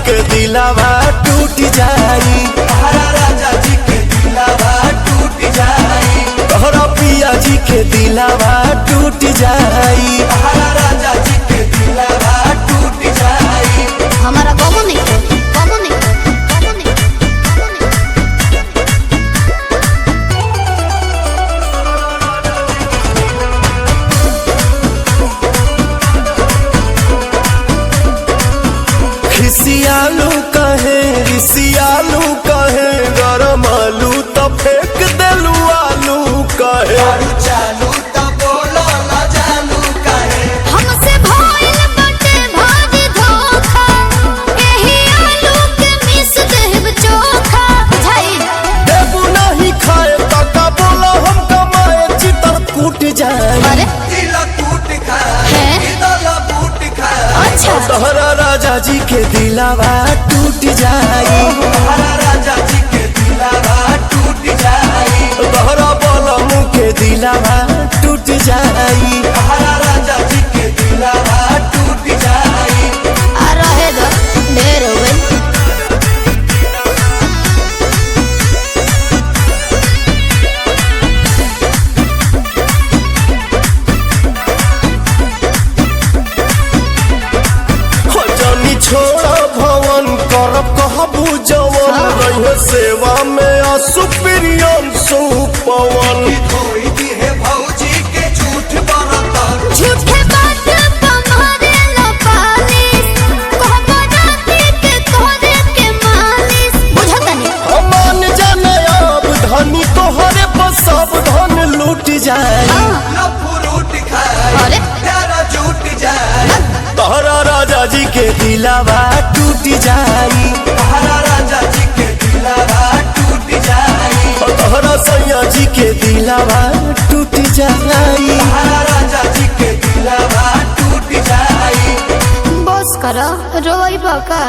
के दिलावा टूट जाई। तहरा राजा जी के दिलावा टूट जाई। तोहरा पिया जी के दिलावा टूट जाई। तहरा राजा जी के दिलावा टूट जाई। हमारा गमो नहीं, गमो नहीं, गमो नहीं, गमो नहीं। खिसियालू कहे, रिसियालू कहे, गरम आलू तो फेंक देलू आलू कहे। दारू चालू त बोलो ना जानू काहे। हमसे भइल बाटे भारी धोखा, एही आलू के मिस देब चोखा। बुझाई? देबू नहीं खाए तका बोला हम कमाए, चितर कूट जाए। अरे दिल टूट खाए हैं? दिल बूट खाए। अच्छा। तोहरा राजा जी के दिलावा टूट जाई। तहरा राजा जी के दिलावा टूट जाई। तोहरा बलमू के दिलावा टूट जाई। तहरा राजा जी के दिलावा टूट जाई। आ रहे दो, ढेर हो गइल। हो जानी छोड़ा भवन करब कहबू जवन, रहे सेवा में असुप्रियम सुपवन। धोई दी है भौजी के झूठ बरतन। झूठे बात पमारे लो पालिस, कहबो राती के तोहरे के मालिश। बुझता नहीं? अमान जाने अब धनी तोहरे पर सब धन लूट जाए। लफुरूट खाए अरे? प्यारा झूठ जाए। तोहरा राजा जी के दिलावा टूट जाई। तहरा राजा जी के दिलावा टूट जाई। और तोहरा सैया जी के दिलावा टूट जाई। तहरा राजा जी के दिलावा टूट जाई। बस करो, रोई बका।